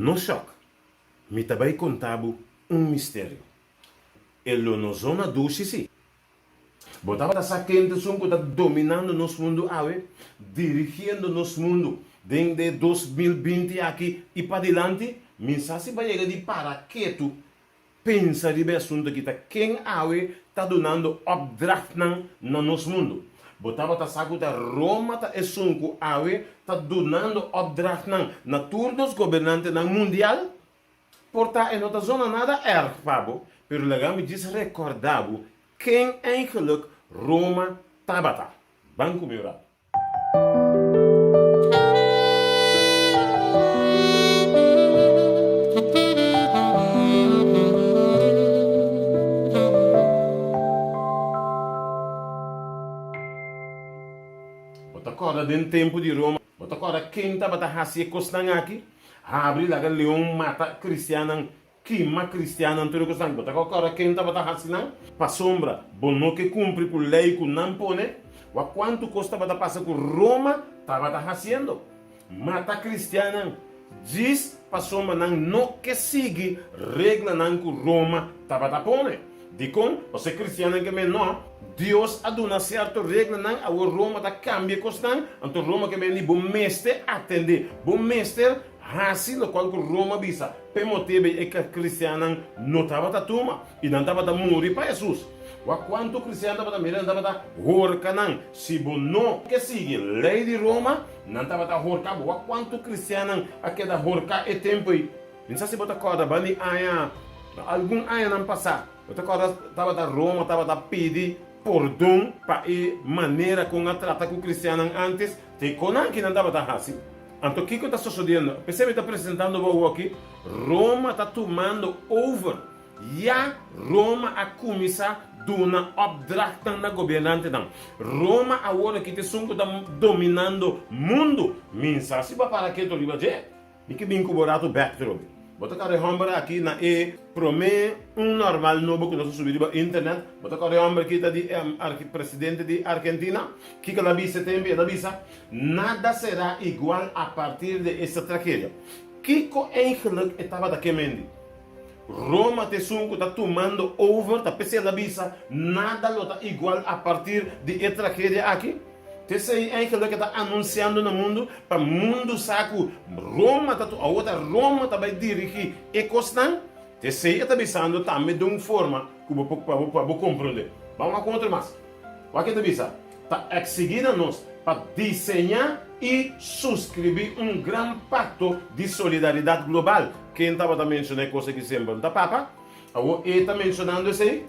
No shòk, mi ta bai konta bo un misterio. E lo no zona dushi si. Bo tabata sa ken ta esun ku ta dominando nos mundu awe, dirigiendo nos mundu den de 2020 aki i padilanti? Mi sa si bo a yega di para ketu Pensa riba e asuntu aki ta ken awe ta dunando opdrachtnan na nos mundu. Bo tabata sa ku ta Roma ta esun ku awe ta dunando opdrachtnan na tur nos gobernantenan mundial? Por ta e no ta zona nada erg pa bo, pero laga mi djis rekòrda bo ken eigenlijk Roma tabata. Ban ku mi un ratu. Bo ta kòrda den tempu di Roma? Bo ta kòrda ken tabata hasi e kosnan aki? Habri laga leon mata kristiannan Kima kristiannan tur e kosnan bo ta kòrda ken tabata hasi nan? Pasobra bo no ke kumpli ku lei ku nan pone. Wak kuantu kos tabata pasa ku Roma tabata hasiendo. Mata kristiannan djis pasobra nan no ke sigui reglanan ku Roma tabata pone. Dikon? Pasobra e kristiannan ke men no. Dios a duna sierto reglanan, awor Roma ta kambia e kosnan, anto Roma ke men di bo mester atendé, bo mester Hasi lokual ku Roma bisa, p'e motibu ei e kristiannan no tabata tuma i nan tabata muri pa Hesus. Wak kuantu kristian tabata mira nan tabata horka nan. Si bo no ke sigui lei di Roma, nan tabata horka bo. Wak kuantu kristiannan a keda horka e tempu ei. Mi sa si bo ta kòrda ban di aña, algun añanan pasá, bo ta kòrda tabata Roma tabata pidi pordon pa e manera kon a trata ku kristiannan ántes? Te kon nan ki nan tabata hasi? Anto kiko ta sosodiendo? P'esei mi ta presentando bo awoki, Roma ta tumando over. Ya Roma a kuminsá duna opdrachtnan na gobernantenan. Roma awor aki ta esun ku ta dominando mundu. Mi sa si bo a para ketu riba dje. Mi ke bin ku bo ratu bèk trobe. Bo ta kòrda e hòmber aki na e promé un nòrmal nobo ku nos a subi riba internet? Bo ta kòrda e hòmber aki ta di presidente di Argentina? Kiko el a bisa e tempu? El a bisa, Nada será igual a partir de esta tragedia. Kiko eigenlik e tabata ke mendi? Roma ta esun ku ta tumando over, ta p'esei el a bisa, Nada lo ta igual a partir di e tragedia aki. P'esei eigenlik e ta anunsiando na mundu pa mundu sa ku Roma ta awor ta Roma ta bai dirigí e kosnan. P'esei e ta bisando tambe den un forma ku bo por pa bo pa bo komprondé. Ban wak un otro mas. Wak e ta bisa, Ta eksigí na nos pa diseñá i suskribí un gran pakto di solidaridat global. Ken tabata menshoná e kos aki semper? No ta Papa? Awor e ta menshonando esei?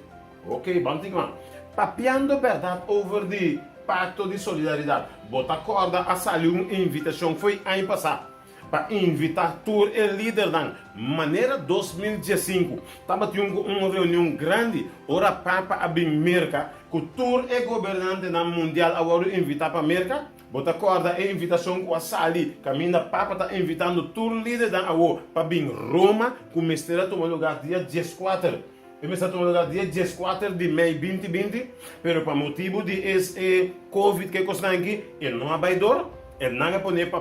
Ok, ban tin man. Papiando bèrdat over di Pakto di Solidaridat, bo ta kòrda a sali un invitashon fo'i aña pasá pa invitá tur e lidernan manera 2015 tabatin ku un reunion grandi ora Papa a bin Merka ku tur e gobernantenan mundial a wòrdu invitá pa Merka? Bo ta kòrda e invitashon ku a sali kaminda Papa ta invitando tur lidernan awor pa bin Roma ku mester a tuma lugá dia dieskuater E mester a tuma lugar dia dieskuater di mei 2020, pero pa motibu di es e covid ku e kosnan aki, e no a bai dor. E nan a pone pa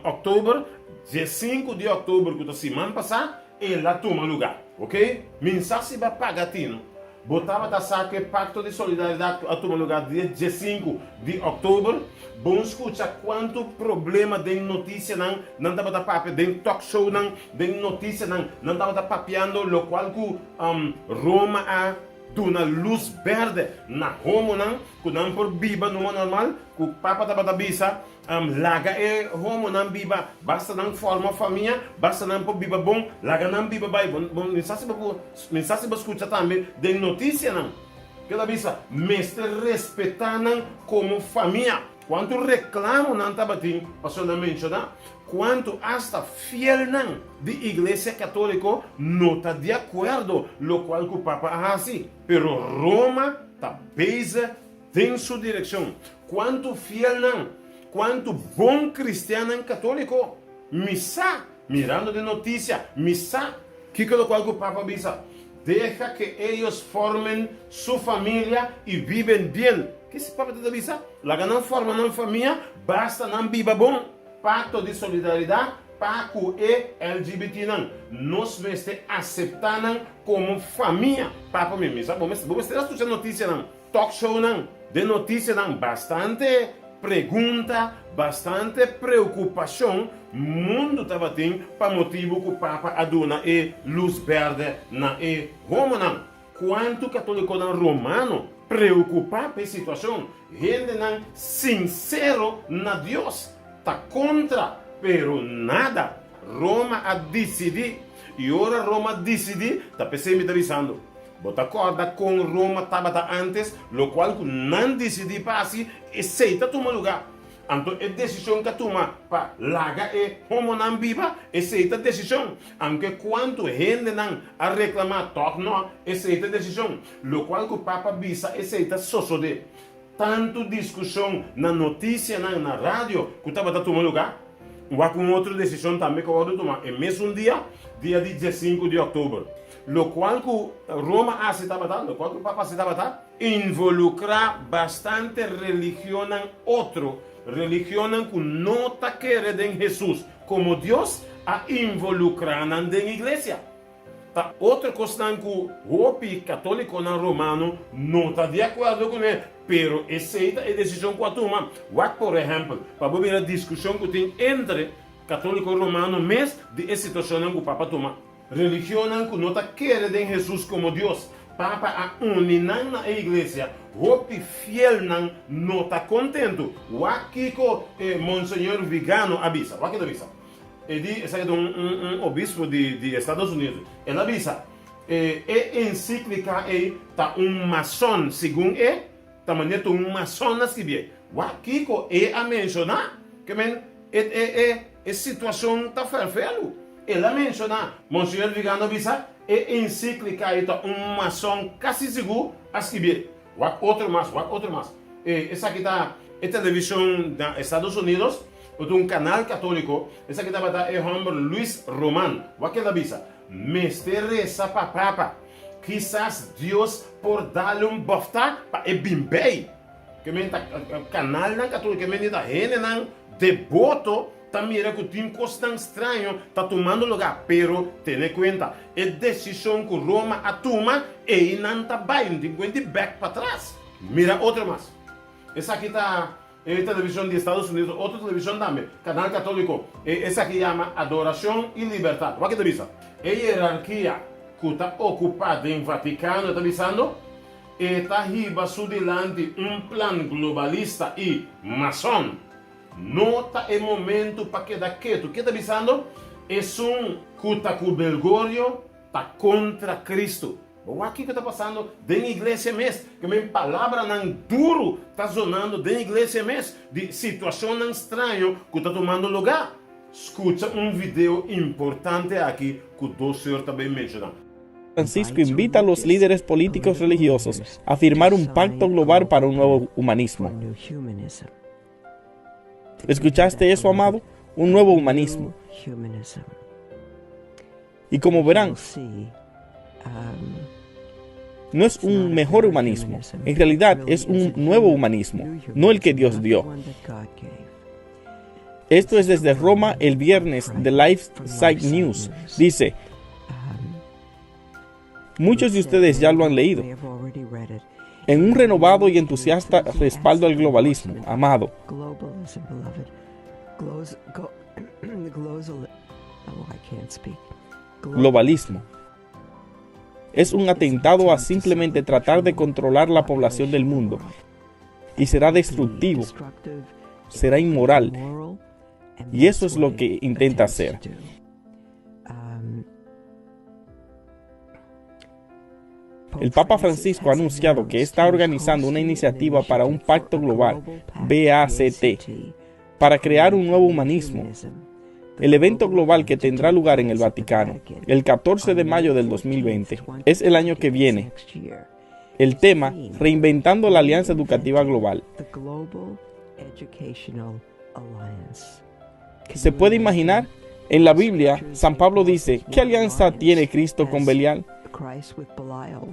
òktober, 15 di òktober ku ta siman pasá, el a tuma lugar. Ok, mi sa si bo a paga tino. Bo tabata sa ku e Pakto di Solidaridat ku a tuma lugar dia 15 di òktober? Bon skucha kuantu problema den notisianan nan tabata papia den talk shownan, den notisianan nan tabata papiando lokual ku Roma a duna lus berde na homonan ku nan por biba numa normal, ku papa tabata bisa laga e homonan biba basta nan forma famia, basta nan por biba bon, laga nan biba bai. Bo mi sa si bo por mi sa si bo skucha tambe den notisianan. Ke ta bisa, Mester respetá nan komo famia. Kuantu reklamo nan tabatin, pasobra nan menshoná kuantu asta fielnan di Iglesia Katóliko no ta di akuerdo lokual ku Papa a hasi. Pero Roma ta bezig den su direkshon. Kuantu fielnan, kuantu bon kristiannan katóliko, mi sa, mirando den notisia, mi sa Kiko lokual ku Papa bisa? Deja ke ellos formen su familia y viven bien. Ke si Papa ta bisa? Laga nan forma nan famia, basta nan biba bon. Pakto di solidaridat. Pa ku e LGBTnan, nos mester aseptá nan komo famia. Papa mi misa, bo mester bo mester a skucha notisianan, talk shownan, den notisianan bastante pregunta, bastante preokupashon mundu tabatin pa motibu ku Papa a duna e lus bèrdè na e homonan. Kuantu katolikonan romano preokupá pa e situashon? Hendenan sinsero na Dios ta kontra, pero nada. Roma a disidí. I ora Roma disidí, ta p'esei mi ta bisando, bo ta kòrda kon Roma tabata ántes? Lokual ku nan disidí pa hasi, esei ta tuma lugá. Anto e desishon k'a tuma pa laga e homonan biba, esei ta desishon. Aunke kuantu hendenan a reklamá, tòg nò, esei ta desishon. Lokual ku Papa bisa esei ta sosodé. Tantu diskushon na notisianan na radio ku tabata tuma lugá. Wak un otro desishon tambe ku a wòrdu tuma e mesun dia, dia di diesinku di òktober. Lokual ku Roma hasi tabata, lokual ku Papa hasi tabata, involukrá bastante religionnan otro, religionnan ku no ta kere den Hesus komo Dios, a involukrá nan den iglesia. Ta otro kosnan ku hopi katólikonan romano no ta di akuerdo kuné, pero esei ta e desishon ku a tuma. Wak por ehèmpel, pa bo mira diskushon ku tin entre katóliko romano mes di e situashonnan ku papa tuma. Religionnan ku no ta kere den Hesus komo Dios, papa a uni nan na e iglesia. Hopi fielnan no ta kontentu. Wak kiko e Monseñor Vigano a bisa. Wak kiko ta bisa. E di, esaki ta un un obispo di di Estados Unidos. El a bisa, E e encíclica ei ta un mason, segun e, ta manera ta un mason a skibié. Wak kiko e a menshoná? Ke men e e e e situacion ta ferfelu. El a menshoná, Monseñor Vigano a bisa, e encíclica ei ta un mason casi sigur a skibié. Wak otro mas, wak otro mas. E esaki ta e television na Estados Unidos, bo ta un canal catolico, esaki tabata e homber Luis Roman. Wak el a bisa, Mester resa pa Papa, kisas Dios por dale un bofta pa e bin bay. Ke men ta canalnan catolico, ke men ta hendenan deboto ta mira ku tin kosnan straño ta tumando lugá, pero tene kuenta, e desishon ku Roma a tuma, einan ta bai, no tin kuenta di bèk patras. Mira otro mas. Esaki ta e televishon di Estados Unidos, otro televishon tambe, kanal katóliko. E esaki yama Adorashon i Libertat. Wak e ta bisa? E hierarkia ku ta okupá den Vatikano ta bisando, E ta hiba su dilanti un plan globalista i mason. No ta e momento pa keda ketu. Ke ta bisando? Esun ku ta ku Belgorio ta kontra Kristu. Bo wak kiko ta pasando den iglesia mes. Ke men palabranan duru ta zonando den iglesia mes di situashonnan straño ku ta tumando lugá. Skucha un video importante aki ku dos seur ta bay menshoná. Francisco invita a los líderes políticos religiosos a firmar un pacto global para un nuevo humanismo. ¿Escuchaste eso, amado? Un nuevo humanismo. Y como verán, no es un mejor humanismo. En realidad es un nuevo humanismo, no el que Dios dio. Esto es desde Roma el viernes de LifeSite News. Dice, muchos de ustedes ya lo han leído. En un renovado y entusiasta respaldo al globalismo, amado. Globalismo. Es un atentado a simplemente tratar de controlar la población del mundo y será destructivo, será inmoral. Y eso es lo que intenta hacer. El Papa Francisco ha anunciado que está organizando una iniciativa para un pacto global, BACT, para crear un nuevo humanismo. El evento global que tendrá lugar en el Vaticano el 14 de mayo del 2020 es el año que viene. El tema, Reinventando la Alianza Educativa Global. ¿Se puede imaginar? En la Biblia, San Pablo dice, ¿qué alianza tiene Cristo con Belial?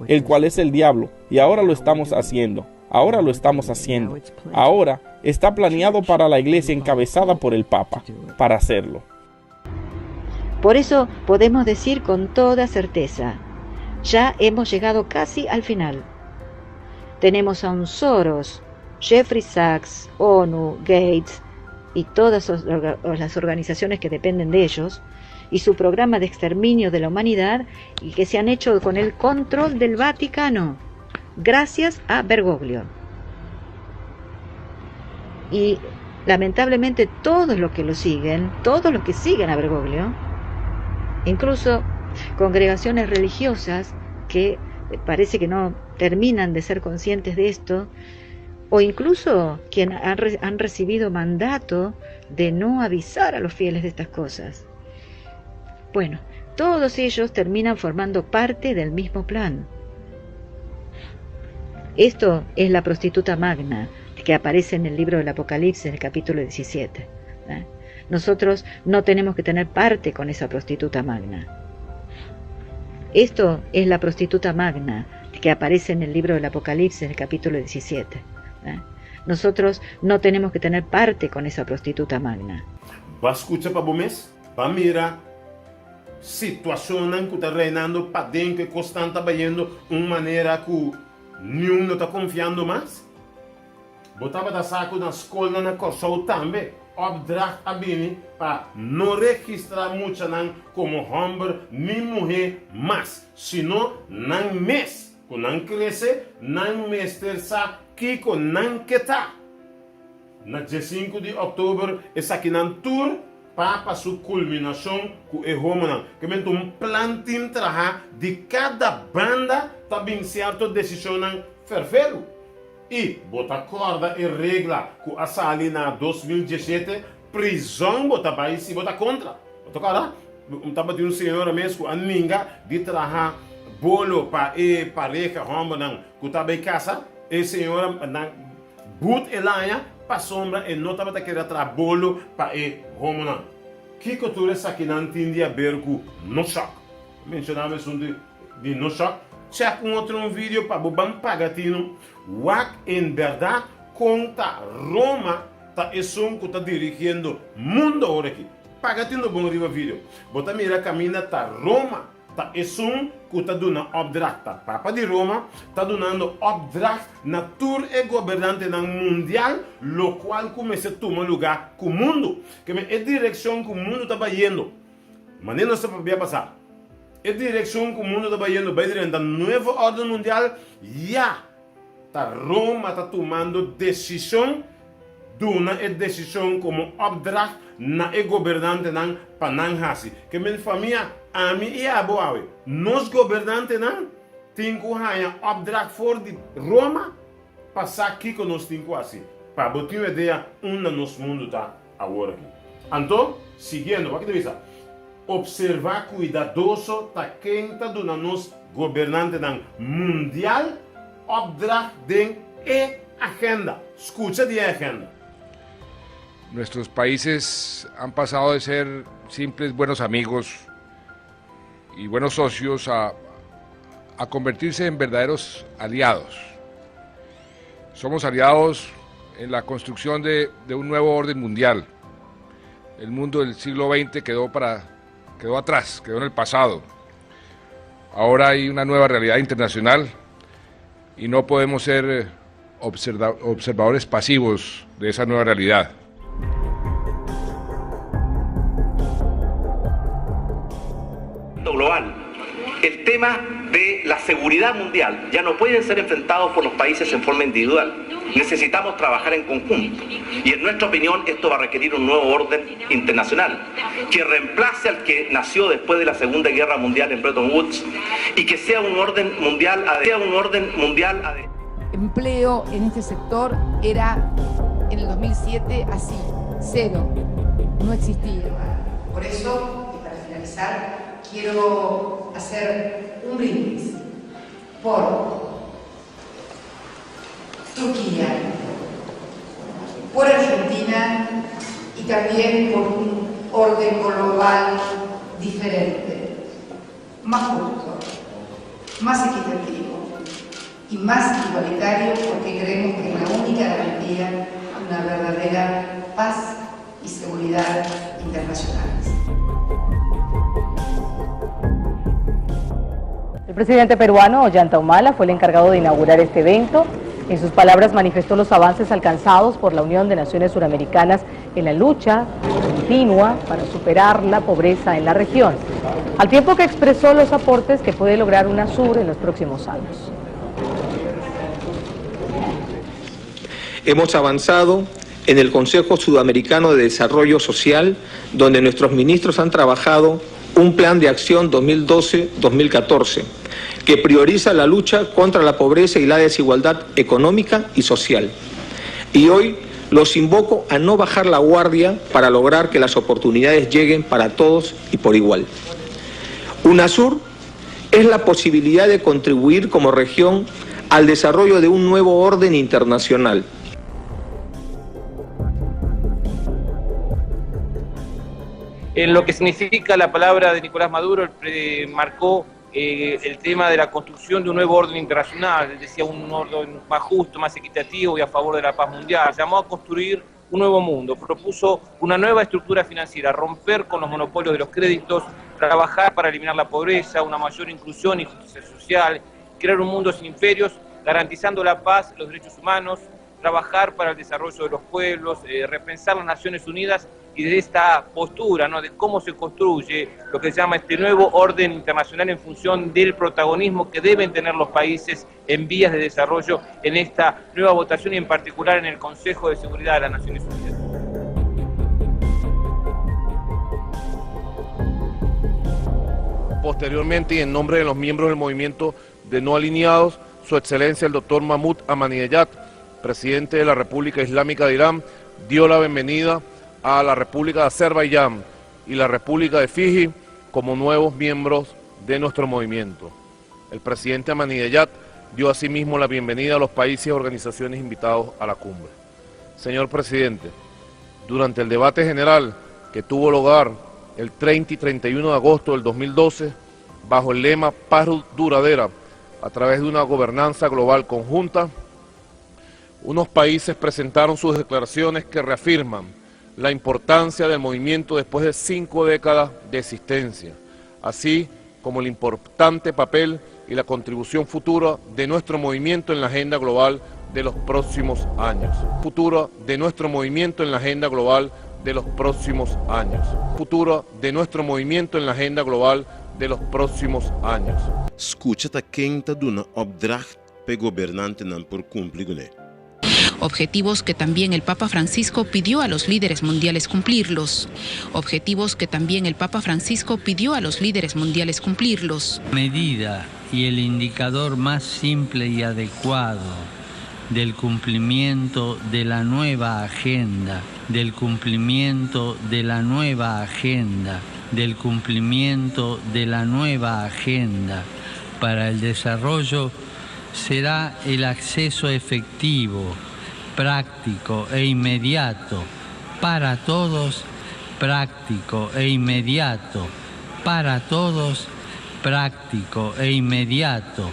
El cual es el diablo, y ahora lo estamos haciendo. Ahora lo estamos haciendo. Ahora está planeado para la iglesia encabezada por el Papa, para hacerlo. Por eso podemos decir con toda certeza, ya hemos llegado casi al final. Tenemos a un Soros, Jeffrey Sachs, ONU, Gates y todas las organizaciones que dependen de ellos, y su programa de exterminio de la humanidad, y que se han hecho con el control del Vaticano, gracias a Bergoglio. Y lamentablemente todos los que lo siguen, todos los que siguen a Bergoglio, incluso congregaciones religiosas que parece que no terminan de ser conscientes de esto, o incluso quienes han recibido mandato de no avisar a los fieles de estas cosas. Bueno, todos ellos terminan formando parte del mismo plan. Esto es la prostituta magna que aparece en el libro del Apocalipsis, en el capítulo 17. ¿Eh? Nosotros no tenemos que tener parte con esa prostituta magna. Esto es la prostituta magna que aparece en el libro del Apocalipsis, en el capítulo 17. ¿Eh? Nosotros no tenemos que tener parte con esa prostituta magna. Bo a skucha pa bo mes? Bo a mira situashonnan ku ta reinando paden ku e kosnan ta bayendo un manera ku niun no ta konfiando mas? Bo tabata sa ku na skolnan na Kòrsou tambe opdracht a bini pa no registrá muchanan komo hòmber ni muhé mas, sino nan mes ku nan krese nan mester sa kiko nan ke ta. Na diesinku di òktober esakinan tur Papa su kulminashon ku e homonan. Ke men ta un plan tin trahá di kada banda ta bin sierto desishonnan ferferu. I bo ta kòrda e regla ku a sali na 2017, prizòn bo ta bai si bo ta kontra. Bo ta kòrda? Tabatin un señora mes ku a ninga di traha bolo pa e pareha hòmbernan ku ta bai kasa. E señora nan but e laña pasobra e no tabata kere traha bolo pa e homonan. Kiko tur esakinan tin di aber ku no shòk? Menshonaba esun di di no shòk. Chèk un otro un video pa bo ban paga tinu. Wak en bèrdat kon ta Roma ta esun ku ta dirigiendo mundo ora aki. Paga tinu bon riba video. Bo ta mira kaminda ta Roma ta esun ku ta duna opdracht. Ta Papa di Roma ta dunando opdracht na tur e gobernantenan mundial lokual ku mester tuma lugá ku mundu. Keme e direkshon ku mundu ta bayendo, manera nos ta papia pasá, e direkshon ku mundu ta bayendo bai drenta nuevo órden mundial ya. Ta Roma ta tumando desishon, duna e desishon komo opdracht na e gobernantenan pa nan hasi. Ke men famia, ami i abo awe, nos gobernantenan tin ku haña opdracht for di Roma pa sa kiko nos tin ku hasi. Pa bo tin un idea unda nos mundu ta awor aki. Anto, siguiendo, wak ta bisa, Observá kuidadoso ta ken ta duna nos gobernantenan mundial opdracht den e agenda. Skucha di e agenda. Nuestros países han pasado de ser simples buenos amigos y buenos socios a, a convertirse en verdaderos aliados. Somos aliados en la construcción de, de un nuevo orden mundial. El mundo del siglo XX quedó, para, quedó atrás, quedó en el pasado. Ahora hay una nueva realidad internacional y no podemos ser eh, observa observadores pasivos de esa nueva realidad. Global. El tema de la seguridad mundial ya no pueden ser enfrentados por los países en forma individual. Necesitamos trabajar en conjunto. Y en nuestra opinión esto va a requerir un nuevo orden internacional que reemplace al que nació después de la Segunda Guerra Mundial en Bretton Woods y que sea un orden mundial, sea un orden mundial. Empleo en este sector era en el 2007 así, cero, no existía. Por eso, y para finalizar, quiero hacer un brindis por Turquía, por Argentina y también por un orden global diferente, más justo, más equitativo y más igualitario, porque creemos que es la única garantía de una verdadera paz y seguridad internacionales. El presidente peruano Ollanta Humala fue el encargado de inaugurar este evento. En sus palabras manifestó los avances alcanzados por la Unión de Naciones Suramericanas en la lucha continua para superar la pobreza en la región, al tiempo que expresó los aportes que puede lograr UNASUR en los próximos años. Hemos avanzado en el Consejo Sudamericano de Desarrollo Social, donde nuestros ministros han trabajado un plan de acción 2012-2014 que prioriza la lucha contra la pobreza y la desigualdad económica y social. Y hoy los invoco a no bajar la guardia para lograr que las oportunidades lleguen para todos y por igual. UNASUR es la posibilidad de contribuir como región al desarrollo de un nuevo orden internacional. En lo que significa la palabra de Nicolás Maduro, marcó eh, el tema de la construcción de un nuevo orden internacional, decía un orden más justo, más equitativo y a favor de la paz mundial. Llamó a construir un nuevo mundo, propuso una nueva estructura financiera, romper con los monopolios de los créditos, trabajar para eliminar la pobreza, una mayor inclusión y justicia social, crear un mundo sin imperios, garantizando la paz, los derechos humanos, trabajar para el desarrollo de los pueblos, eh, repensar las Naciones Unidas y de esta postura, ¿no? de cómo se construye lo que se llama este nuevo orden internacional en función del protagonismo que deben tener los países en vías de desarrollo en esta nueva votación y en particular en el Consejo de Seguridad de las Naciones Unidas. Posteriormente, y en nombre de los miembros del movimiento de no alineados, su excelencia el doctor Mahmoud Ahmadinejad, presidente de la República Islámica de Irán, dio la bienvenida a la República de Azerbaiyán y la República de Fiji como nuevos miembros de nuestro movimiento. El presidente Ahmadinejad dio asimismo la bienvenida a los países y organizaciones invitados a la cumbre. Señor presidente, durante el debate general que tuvo lugar el 30 y 31 de agosto del 2012, bajo el lema Paz duradera a través de una gobernanza global conjunta, unos países presentaron sus declaraciones que reafirman la importancia del movimiento después de cinco décadas de existencia, así como el importante papel y la contribución futura de nuestro movimiento en la agenda global de los próximos años. Futuro de nuestro movimiento en la agenda global de los próximos años. Futuro de nuestro movimiento en la agenda global de los próximos años. Skucha ta ken ta duna opdracht p'e gobernantenan por kumpli kuné. Objetivos que también el Papa Francisco pidió a los líderes mundiales cumplirlos. Objetivos que también el Papa Francisco pidió a los líderes mundiales cumplirlos. Medida y el indicador más simple y adecuado del cumplimiento de la nueva agenda, del cumplimiento de la nueva agenda, del cumplimiento de la nueva agenda para el desarrollo será el acceso efectivo, práctico e inmediato para todos, práctico e inmediato para todos, práctico e inmediato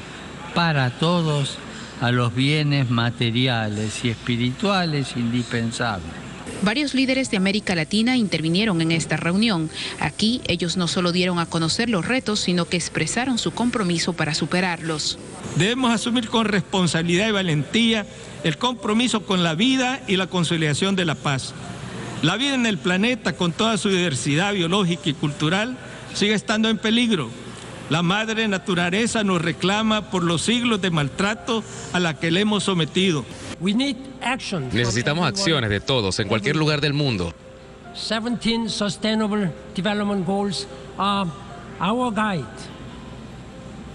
para todos a los bienes materiales y espirituales indispensables. Varios líderes de América Latina intervinieron en esta reunión. Aquí ellos no solo dieron a conocer los retos, sino que expresaron su compromiso para superarlos. Debemos asumir con responsabilidad y valentía el compromiso con la vida y la consolidación de la paz. La vida en el planeta, con toda su diversidad biológica y cultural, sigue estando en peligro. La madre naturaleza nos reclama por los siglos de maltrato a la que le hemos sometido. Necesitamos acciones de todos en cualquier lugar del mundo. 17 Sustainable Development Goals are our guide.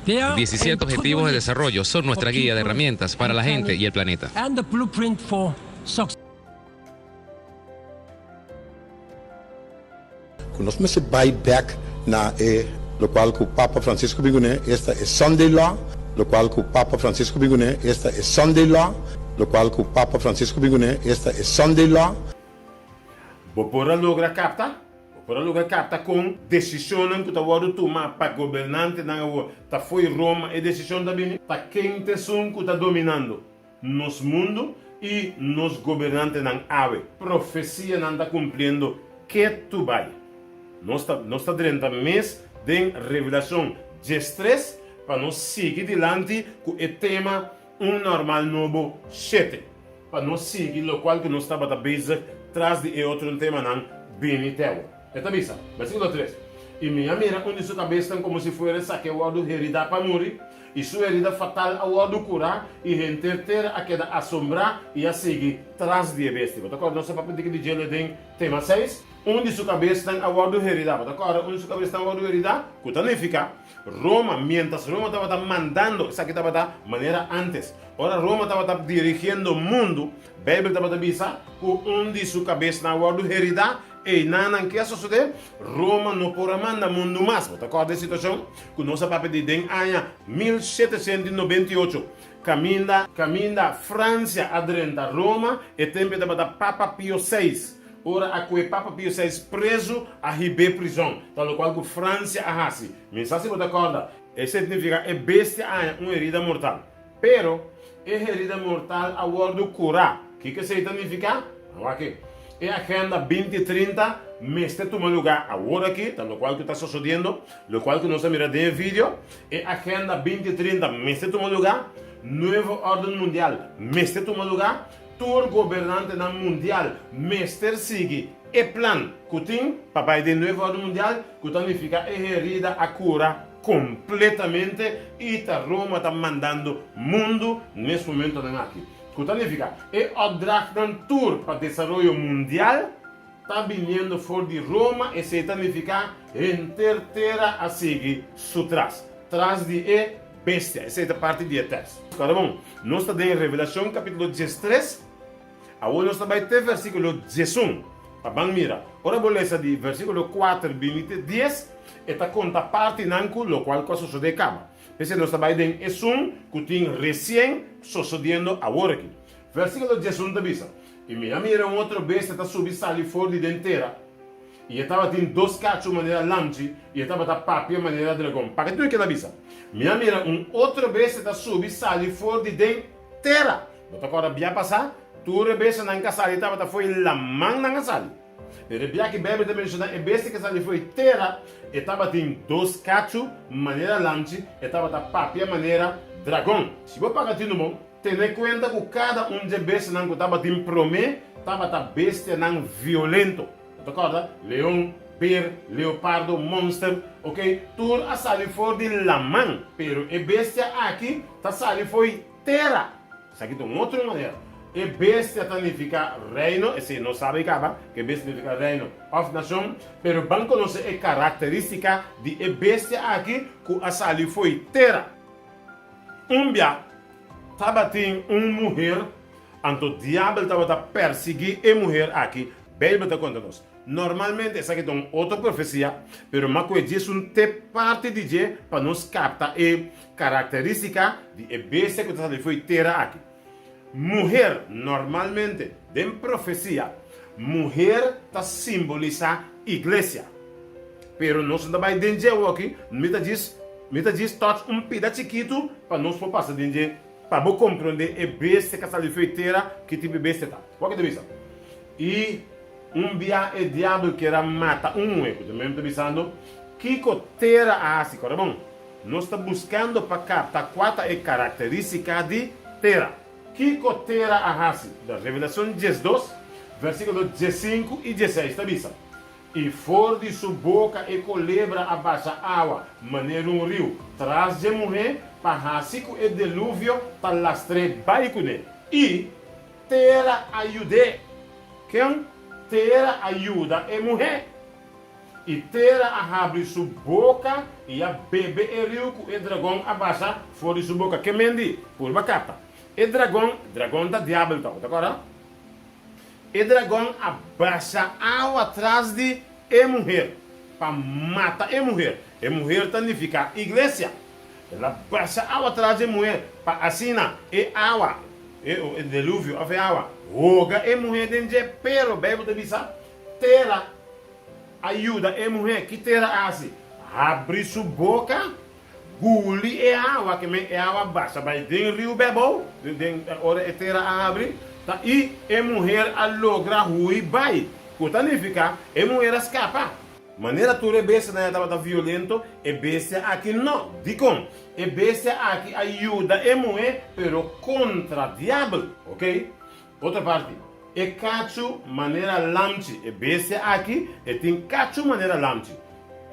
17 Objetivos de Desarrollo son nuestra guía de herramientas para la gente y el planeta. And the blueprint for success. Ku nos mester bai bek na e lokual ku Papa Francisco bin kuné, esta e Sunday Law, lokual ku Papa Francisco bin kuné, esta e Sunday Law, lokual ku Papa Francisco bin kuné, esta e Sunday Law. Bo por a logra kapta? Bo por a logra kapta kon desishonnan ku ta wòrdu tumá pa gobernantenan awor ta fo'i Roma e desishon ta bini? Ta ken ta esun ku ta dominando nos mundu i nos gobernantenan awe? Profesianan ta kumpliendo ketu bai. Nos ta nos ta drenta mes den Revelashon diestres. pa nos sigui dilanti ku e tema Un Normal Nobo shete. Pa nos sigui lokual ku nos tabata bezig tras di e otro temanan bini te awor. E ta bisa, Versíkulo tres, I mi a mira un di su kabesnan komo si fuera esaki a wòrdu heridá pa muri, i su herida fatal a wòrdu kurá, i henter tera a keda asombrá i a sigui tras di e bestia. Bo ta kòrda nos a papia diki di djele den tema seis? Un di su kabesnan a wòrdu heridá. Bo ta kòrda un di su kabesnan a wòrdu heridá? Ku ta nifiká, Roma, miéntras Roma tabata mandando, esaki tabata manera ántes, ora Roma tabata dirigiendo mundu, Beibel tabata bisa ku un di su kabesnan a wòrdu heridá, einan ke a sosodé? Roma no por a manda mundu mas. Bo ta kòrda e situashon ku nos a papia di den aña 1798, kaminda kaminda Fransia a drenta Roma, e tempu e tabata Papa Pio seis. Ora a kue Papa Pio seis prezu, a hib'é prizòn, ta lokual ku Fransia a hasi. Mi sa si bo ta kòrda. Esei signifiká e bestia a haña un herida mortal. Pero, e herida mortal a wòrdu kurá. Kiko esei ta nifiká? Awor aki, e Agenda 2030 mester tuma lugá awor aki, ta lokual ku ta sosodiendo, lokual ku nos a mira den e video. E Agenda 2030 mester tuma lugá, Nuevo Órden Mundial mester tuma lugá, tur gobernantenan mundial mester sigui e plan ku tin pa bai den Nuevo Órden Mundial, ku ta nifiká e herida a kura Completamente y ta Roma ta mandando mundo nes momentonan aki. Cu ta nifica e opdrachtnan tur pa desaroyo mundial ta biniendo for di Roma, esey ta nifica henter tera a sigui su tras, tras di e bestia. Esey ta parti di e test. Ora bon, nos ta den Revelacion capitulo 13. Awor nos ta bai te versíkulo 11 pa ban mira. Ora bo lesa di versíkulo kuater bini te dies, e ta konta partinan ku lokual ku a sosodé kaba. P'esei nos ta bai den esun ku tin resien sosodiendo awor aki. Versíkulo 11 ta bisa, I mi a mira un otro bestia ta subi sali for di den tera, i e tabatin dos kachu manera lamchi, i e tabata papia manera dragon. P'aki tur e keda bisa, Mi a mira un otro bestia ta subi sali for di den tera. Bo ta kòrda bia pasá? Tur e bestianan ku a sali tabata fo'i laman nan a sali. Pero e bia ku Beibel ta menshoná e bestia ku a sali fo'i tera, e tabatin dos kachu manera lamchi, e tabata papia manera dragon. Si bo paga tinu bon, tene kuenta ku kada un dje bestianan ku tabatin promé tabata bestianan violento. Bo ta kòrda? Leon, ber, leopardo, monster, ok, tur a sali for di laman. Pero e bestia aki ta sali fo'i Tera. Esaki ta un otro manera. E bestia ta nifiká reino, esei nos sabi kaba, ku e bestia nifiká reino òf nashon, pero ban konosé e karakterístika di e bestia aki ku a sali fo'i tera. Un bia tabatin un muher, anto diabel tabata persiguí e muher aki, Beibel ta konta nos. Normalmente esaki ta un otro profesia, pero ma ku e djes un te parti di dje pa nos kapta e karakterístika di e bestia ku ta sali fo'i tera aki. Muher, Normalmente den profesia, muher ta simbolisá iglesia. Pero nos no ta bai den dje awoki, mi ta djis mi ta djis touch un pida chikitu pa nos por pasa den dje pa bo komprondé e bestia ku a sali fo'i tera ki tipo di bestia ta. Wak e ta bisa? I un bia e diabel kier a mata un muhé, ku ta mem ta bisando, Kiko tera a hasi? Kòrda bon, nos ta buskando pa kapta kua ta e karakterístika di tera. Kiko tera a hasi? Da Revelashon 12, versíkulo 15 i 16 ta bisa, I for di su boka e kolebra a basha awa manera un riu tras dje muhé pa hasi ku e deluvio ta lastr'é bai kuné. I Tera a yud'é. Ken? Tera a yuda e muhé. I tera a habri su boka i a bebe e riu ku e dragon a basha for di su boka. Ke men di? Purba kapta. E dragon, dragon ta diabel tòg, ta kòrda? E dragon a basha awa tras di e muher pa mata e muher. E muher ta nifiká iglesia. El a basha awa tras di e muher pa asina e awa, e deluvio of e awa, hoga e muher den dje. Pero Bijbel ta bisa, Tera a yuda e muher. Ki tera a hasi? Habri su boka, guli e awa, ke men e awa basha bai den riu bebou, den ora e tera a habri, ta i e muher a logra hui bai. Ku ta nifiká e muher a skapa. Manera tur e bestianan ya tabata violento, e bestia aki no. Dikon? E bestia aki a yuda e muhé, pero kontra Diabel. Oké. Otro parti, e kachu manera lamchi. E bestia aki, e tin kachu manera lamchi.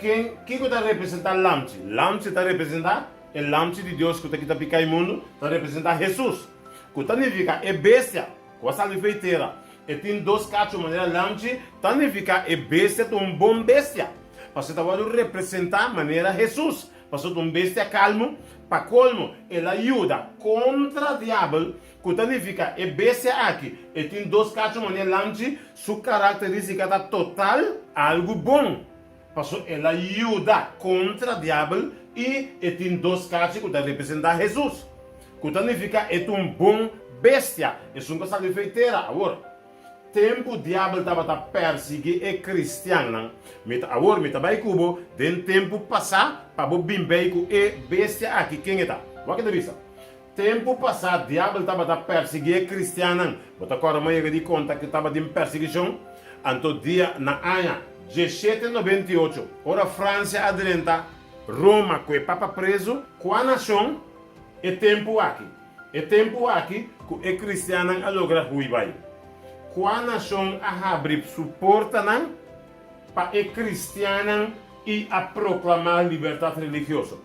Ken, kiko ta representá lamchi? Lamchi ta representá e Lamchi di Dios ku ta kita piká e mundu, ta representá Hesus, ku ta nifiká e bestia ku a sali fei tera. E tin dos kachu manera lamchi, ta nifiká e bestia ta un bon bestia, pasobra e ta wòrdu representá manera Hesus, pasobra ta un bestia kalmu. Pa kolmo, el a yuda kontra Diabel, ku ta nifiká e bestia aki, e tin dos kachu manera lamchi, su karakterístika ta total algu bon. Paso el a yuda kontra Diabel i e tin dos kachi ku ta representá Hesus, ku ta nifiká e ta un bon bestia, esun ku a sali fei tera. Awor, tempu Diabel tabata pèrsiguí e kristiannan, mi ta awor mi ta bai ku bo den tempu pasá pa bo bin bei ku e bestia aki ken e ta. Wak e ta bisa. Tempu pasá Diabel tabata persiguí e kristiannan. Bo ta kòrda mi a yega di konta ku tabatin persiguishon? Anto dia na aña dieshete nobenta i ocho, ora Fransia a drenta Roma ku e papa prezu, kua nashon e tempu aki? E tempu aki ku e kristiannan a logra hui bai. Kua nashon a habri su portanan pa e kristiannan i a proklamá libertat religioso?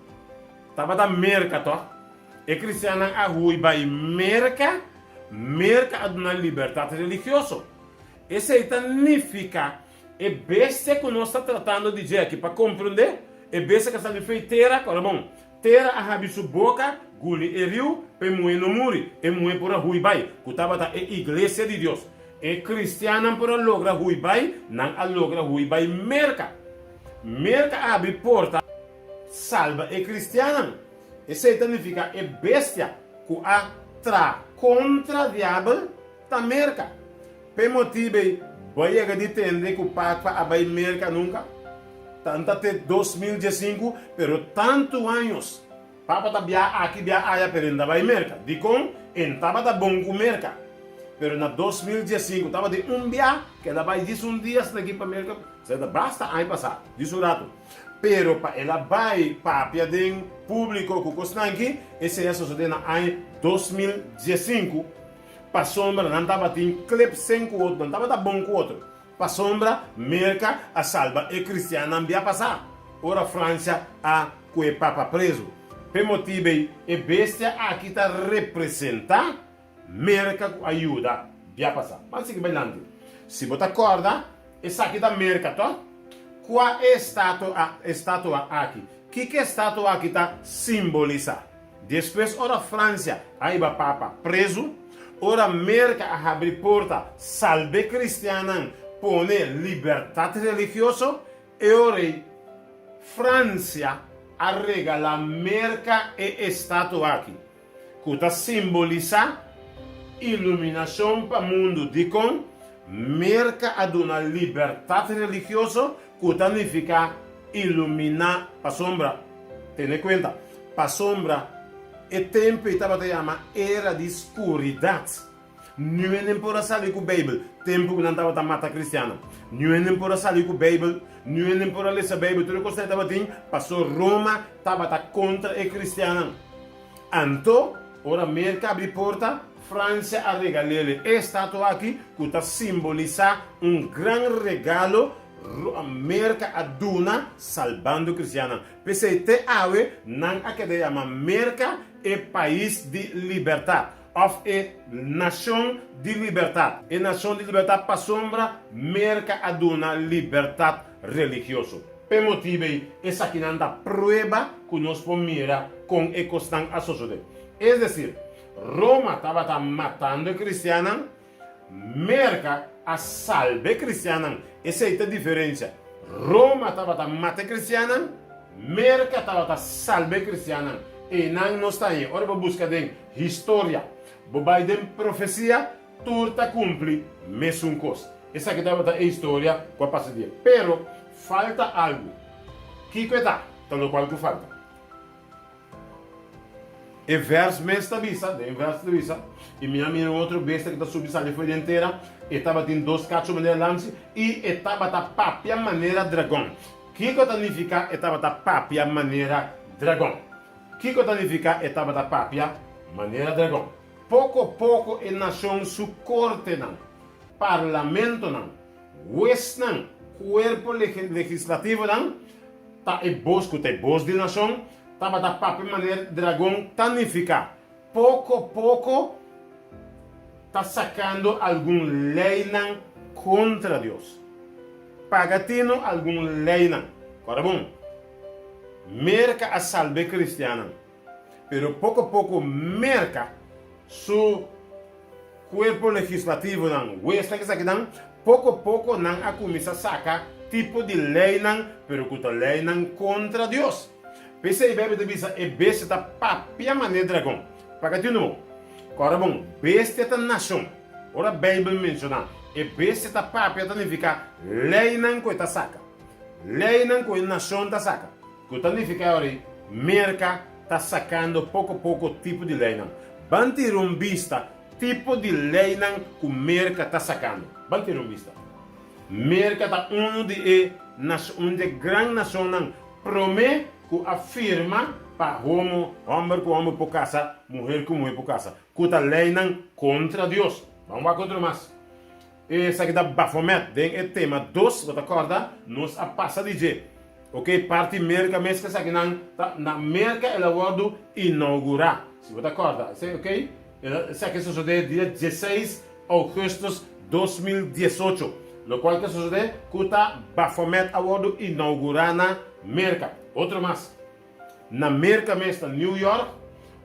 Tabata Merka tòg? E kristiannan a hui bai Merka, Merka a duna libertat religioso. Esei ta nifiká e bestia ku nos ta tratando di dje aki pa komprondé, e bestia ku a sali fei tera, kòrda bon, tera a habri su boka, guli e riu, pa e muhé no muri, e muhé por a hui bai, ku tabata e iglesia di Dios. E kristiannan por a logra hui bai, nan a logra hui bai Merka. Merka a habri porta. Salba e kristiannan. Esei ta nifiká e bestia ku a tra kontra Diabel ta Merka. P'e motibu ei bo a yega di tende ku Papa a bai Merka nunka? Tanta te 2015, pero tantu años Papa ta bia aki bia aya pero e no ta bai Merka. Dikon? E no tabata bon ku Merka. Pero na 2015 tabatin un bia ku el a bai djis un dia asina aki pa Merka, esei ta basta aña pasá, djis un ratu. Pero pa el a bai papia den públiko ku kosnan aki, esei a sosodé na aña 2015, pasobra nan tabatin klep sen ku otro, nan tabata bon ku otro, pasobra Merka a salba e kristiannan bia pasá, ora Fransia a ku e papa prezu. P'e motibu ei, e bestia aki ta representá Merka ku a yuda bia pasá. Ban sigui bailanti. Si bo ta kòrda, esaki ta Merka, tò? Kua e estatua estatua aki? Kiko e estatua aki ta simbolisá? Despues ora Fransia a hiba Papa prezu, ora Merka a habri porta salb'e kristiannan pone libertat religioso, e ora ei Fransia a regalá Merka e estatua aki. Ku ta simbolisá iluminashon pa mundu. Dikon? Merka a duna libertat religioso ku ta nifiká iluminá pasobra, tene kuenta, pasobra e tempu ei tabata yama era di skuridat. Niun por a sali ku Beibel tempu ku nan tabata mata kristiannan. Niun por a sali ku Beibel, niun por a lesa Beibel, tur e kosnan ei tabatin paso Roma tabata kontra e kristiannan. Anto, ora Merka abri porta, Fransia a regal'el e estatua aki ku ta simbolisá un gran regalo Merka a duna salbando kristiannan. P'esei te awe nan a keda yama Merka e pais di libertat. Òf e nashon di libertat. E nashon di libertat pasobra Merka a duna libertat religioso. P'e motibu ei esakinan ta prueba ku nos por mira kon e kosnan a sosodé. Es desir, Roma tabata matando e kristiannan, Merka a salba e kristiannan. Esei ta diferensia. Roma tabata mata e kristiannan, Merka tabata salba e kristiannan. Einan nos ta haña. Ora bo buska den Historia. Bo bai den profesia, tur ta kumpli mesun kos. Esaki tabata e historia ku a pasa di e. Pero, falta algu. Kiko e ta? Ta lokual ku falta. E vers mes ta bisa, den vers ta bisa, I mi a mira un otro bestia ku ta subi sali for di den tera, e tabatin dos kachu manera lamsi, i e tabata papia manera dragon. Kiko ta nifiká e tabata papia manera dragon? Kiko ta nifiká e tabata papia manera dragon? Poko poko e nashon su kortenan, parlamentonan, huesnan, kuerpo legislativonan, ta e bos ku ta e bos di nashon, tabata papia manera dragon ta nifiká poko poko ta sakando algun leinan kontra Dios. Paga tinu algun leinan. Kòrda bon, Merka a salba e kristiannan, pero poko poko Merka su kuerpo legislativonan, huesnan esakinan, poko poko nan a kuminsá saka tipo di leinan, pero ku ta leinan kontra Dios. P'esei Beibel ta bisa e bestia ta papia manera dragon. Paga tinu bon. Kòrda bon, bestia ta nashon. Ora Beibel menshoná e bestia ta papia ta nifiká leinan ku e ta saka. Leinan ku e nashon ta saka. Ku ta nifiká ora ei Merka ta sakando poko poko tipo di leinan. Ban tira un bista tipo di leinan ku Merka ta sakando. Ban tira un bista. Merka ta unu di e un di e gran nashonnan promé ku a firma pa homo, hòmber ku hòmber por kasa, muher ku muher por kasa. Ku ta leinan kontra Dios. Ban wak otro mas. Esaki ta Baphomet den e tema dos, bo ta kòrda? Nos a pasa di dje. Ok, parti Merka mes ku esakinan ta na Merka el a wòrdu inougurá, si bo ta kòrda. Esei ok? Esaki a sosodé dia dieseis ougùstùs 2018, lokual ke sosodé ku ta Baphomet a wòrdu inougurá na Merka. Otro mas. Na Merka mes na New York,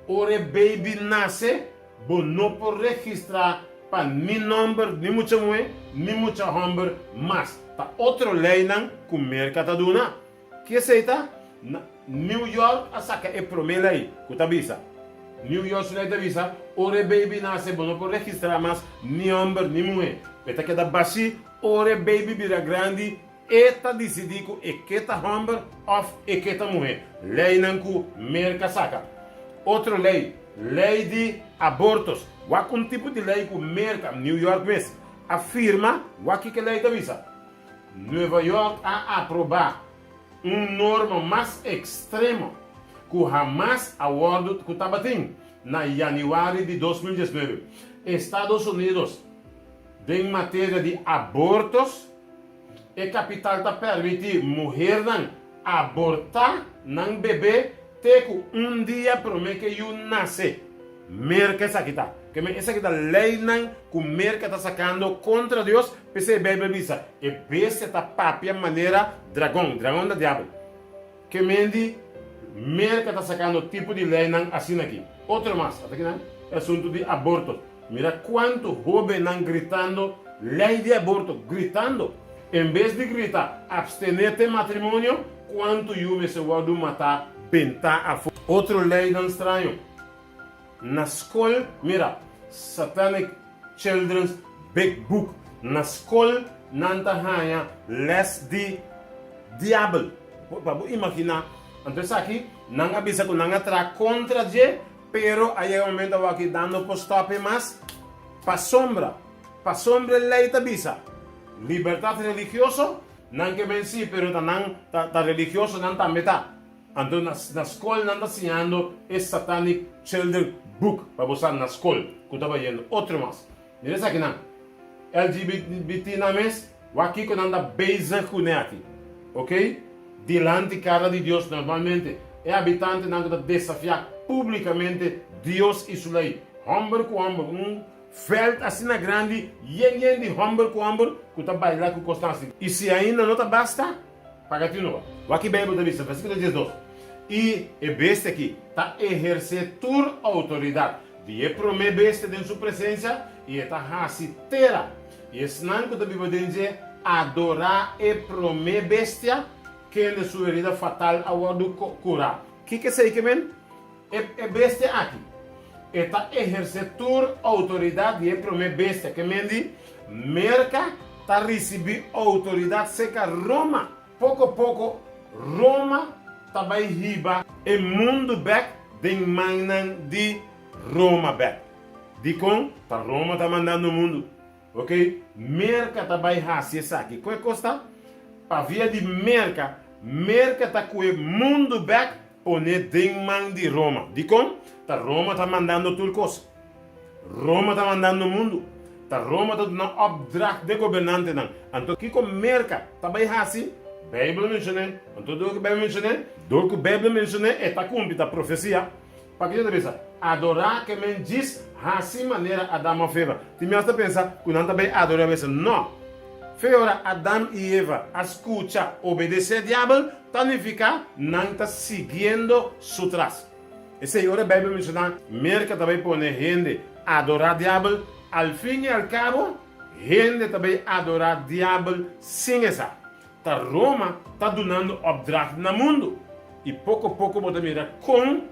ora e baby nase, bo no por registrá pa ni nòmber ni mucha muhé ni mucha hòmber mas. Ta otro leinan ku Merka ta duna. Ki esei ta? Na New York a saka e promé lei ku ta bisa, New York su lei ta bisa, ora e baby nase bo no por registrá mas ni hòmber ni muhé. E ta keda bashí ora e baby bira grandi E ta disidí ku e ke ta hòmber òf e ke ta muhé. Leinan ku Merka saka. Otro lei, lei di abortos. Wak un tipo di lei ku Merka, New York mes, a firma, wak kiko e lei ta bisa. Nueva York a aprobá un norma mas ekstremo ku hamas a wòrdu ku tabatin na yanüari di 2019. Estados Unidos den materia di abortos. E kapital ta permití muhernan abortá nan bebé te ku un dia promé ke yu nase. Merka esaki ta. Ke men esaki ta leinan ku Merka ta sakando kontra Dios, p'esei Beibel bisa, E bestia ta papia manera dragon. Dragon ta diabel. Ke men di Merka ta sakando tipo di leinan asina aki. Otro mas, ata kinan? E asuntu di aborto. Mira kuantu hóbennan gritando lei di aborto, gritando! En bes di grita abstené te matrimonio, kuantu yu mester wòrdu matá, bentá afó. Otro leinan straño. Na skol, mira, Satanic Children's Big Book, na skol nan ta haña les di diabel. Pa bo imaginá. Anto esaki nan a bisa ku nan a traha kontra dje, pero a yega momento awor nan no por stòp e mas pasobra, pasobra e lei ta bisa libertat religioso, nan ke ben sí, pero ta nan ta religioso nan tambe ta. Anto na na skol nan ta siñando e Satanic Children Book pa bo sa na skol ku ta bayendo otro mas. Mira esakinan LGBT nan mes wak kiko nan ta bezig kune aki ok dilanti kara di Dios normalmente e habitantenan ku ta desafia publikamente Dios i su lei homber ku homber un veld asina grandi yen yen di homber ku homber ku ta baila ku kosnan asi i si ainda no ta basta Paga tinu bo. Wak ki Beibel ta bisa, versíkulo 12, I e bestia aki ta ehersé tur outoridat di e promé bestia den su presensia, i e ta hasi tera, i esnan ku ta biba den dje adorá e promé bestia, kende su herida fatal a wòrdu kurá. Kiko esei ke men? E e bestia aki, e ta ehersé tur outoridat di e promé bestia, ke men di, Merka ta risibí outoridat seka Roma. Poko poko Roma ta bai hiba e mundu bèk. den mannan di Roma bèk. Dikon? Ta Roma ta mandando mundu. Ok, Merka ta bai hasi esaki. Ku e kos ta? Pa via di Merka, Merka ta kue mundu bèk pone den man di Roma. Dikon? Ta Roma ta mandando tur kos. Roma ta mandando mundu. Ta Roma ta duna opdracht den gobernantenan. Anto kiko Merka ta bai hasi? Beibel menshon'é. Anto dor ku Beibel menshon'é? Dor ku Beibel menshon'é e ta kumpli, ta profesia. Pakiko ta bisa, Adorá ke men djis hasi manera Adam òf Eva? Tin mi asta pensa ku nan ta bai adorá bes. Nò! Fe ora Adam i Eva a skucha obedesé Diabel, ta nifiká nan ta siguiendo su tras. Esei ora Beibel menshoná Merka ta bai pone hende adorá Diabel, al fin i al kabo hende ta bai adorá Diabel sin e sa. Ta Roma ta dunando opdracht na mundu i poko poko bo ta mira kon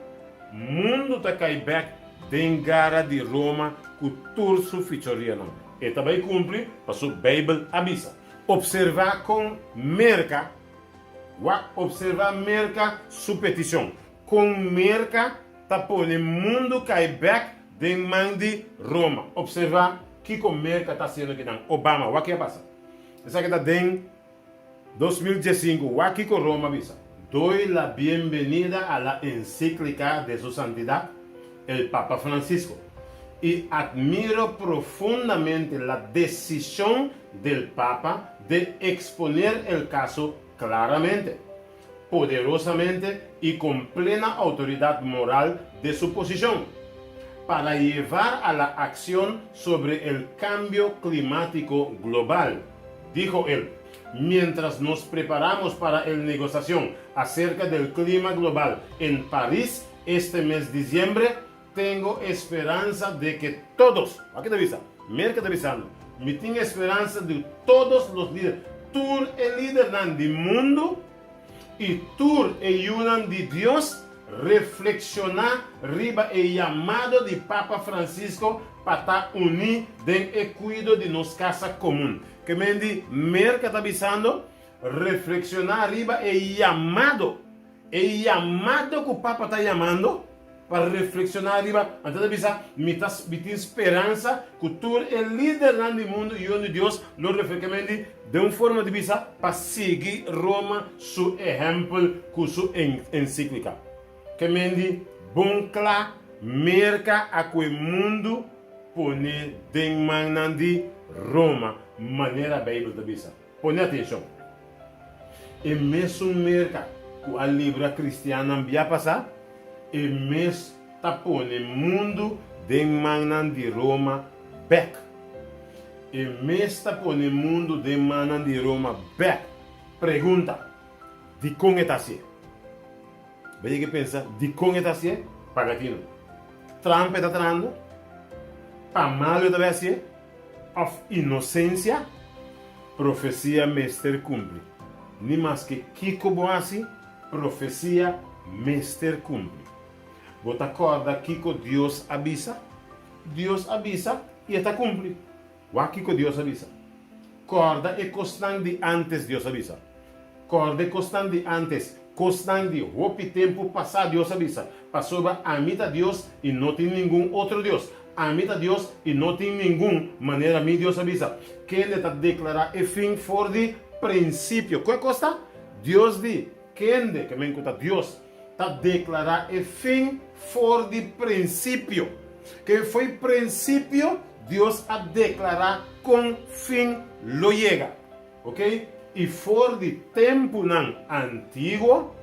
mundu ta kai bek den gara di Roma ku tur su fichorianan. E ta bai kumpli paso Beibel a bisa. Opservá kon Merka wak opservá Merka su petishon. Kon Merka ta pone mundu kai bek den man di Roma. Opservá kiko Merka ta hasiendo kinan. Obama wak ke a pasa. Esaki ta den 2015. Wak kiko Roma bisa. Doy la bienvenida a la encíclica de su santidad el Papa Francisco y admiro profundamente la decisión del Papa de exponer el caso claramente, poderosamente y con plena autoridad moral de su posición, para llevar a la acción sobre el cambio climático global, dijo él. Mientras nos preparamos para el negociación acerca del clima global en París este mes diciembre, tengo esperanza de que todos, aki ta bisa, Merca ta bisando, mi tin esperanza di todos los lider, tur e lidernan di mundo y tur e yunan di Dios reflexiona riba e yamado di Papa Francisco pa ta uni den e cuido di nos casa comun. Ke men di Merca ta bisando, reflexiona riba e yamado E yamado ku Papa ta yamando pa reflekshoná riba, anto ta bisa, Mi ta mi tin speransa ku tur e lidernan di mundu i yon di Dios lo reflekamendi den un forma di bisa pa sigui Roma su ehèmpel ku su ensiklika. Ke mendi bon kla Merka a ku e mundu pone den mannan di Roma manera Beibel ta bisa. Pone atenshon! E mesun Merka ku a libra kristiannan bia pasá, e mes ta pone mundu den mannan di Roma bèk. E mes ta pone mundu den mannan di Roma bèk. Pregunta, Dikon e ta hasié? Bo yega pensa dikon e ta hasié? Paga tinu. Trump e ta trahando? Pa malu e ta bai hasié? Of inosensia? Profesia mester kumpli. Ni maske kiko bo hasi, profesia mester kumpli. Bo ta kòrda kiko Dios a bisa? Dios a bisa i e ta kumpli. Wak kiko Dios a bisa. Kòrda e kosnan di ántes, Dios a bisa. Kòrda e kosnan di ántes, kosnan di hopi tempu pasá, Dios a bisa, pasobra ami ta Dios i no tin ningun otro Dios. Ami ta Dios i no tin ningun manera mi, Dios a bisa, kende ta deklará e fin for di prinsipio. Kue kos ta? Dios di, kende, ke men ku ta Dios, ta deklará e fin for di prinsipio. Ke fo'i prinsipio Dios a deklará kon fin lo yega. Ok, i for di tempunan antiguo,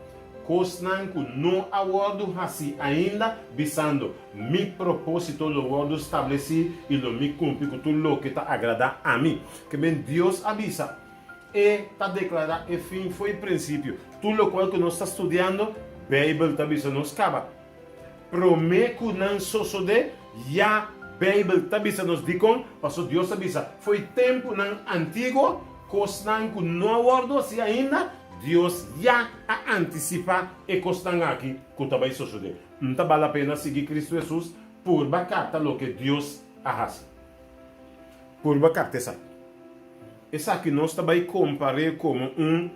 kosnan ku no a wòrdu hasí ainda, bisando, Mi propósito lo wòrdu stablesí i lo mi kumpli ku tur loke ta agradá ami. Ke men Dios a bisa, E ta deklará e fin fo'i prinsipio. Tur lokual ku nos ta studiando, Beibel ta bisa nos kaba. Promé ku nan sosodé, ya Beibel ta bisa nos dikon, paso Dios a bisa, Fo'i tempunan antiguo, kosnan ku no a wòrdu hasi ainda, Dios ya a antisipá e kosnan aki ku ta bai sosodé. N ta bal la pena sigui Kristu Hesus? Purba kapta loke Dios a hasi. Purba kapta esaki. Esaki nos ta bai kompar'é komo un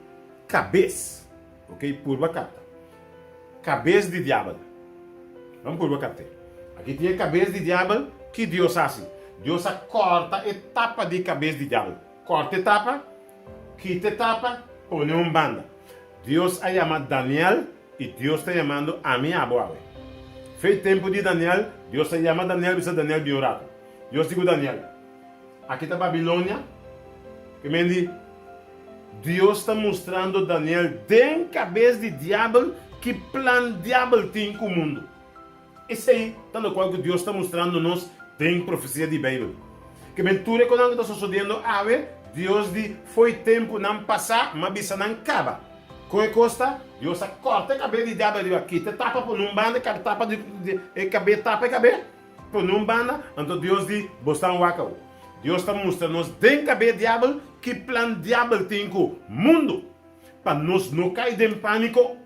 kabes. Oke, purba kapta. Kabes di diabel. Ban purba kapt'é. Aki tin e kabes di diabel, ki Dios hasi? Dios a kòrta e tapa di kabes di diabel. Kòrta e tapa, kita e tapa, pone un banda. Dios a yama Daniel i Dios ta yamando ami i abo awe. Fei tempu di Daniel, Dios a yama Daniel bisa Daniel bin un ratu. Dios di ku Daniel, Aki ta Babilonia, ke men di Dios ta mustrando Daniel den kabes di diabel ki plan diabel tin ku mundu. Esei ta lokual ku Dios ta mustrando nos den profesia di Beibel. Ke men tur e konan ku ta sosodiendo awe, Dios di fo'i tempunan pasá m'a bisa nan kaba. Kon e kos ta? Dios a kòrta e kabes di diabel riba, kita e tapa pone un banda, e tapa di e kabes tapa e kabes. Pone un banda, anto Dios di, Bo stan wak awo. Dios ta mustra nos den kab'é diabel ki plan diabel tin ku mundu. Pa nos no kai den pániko,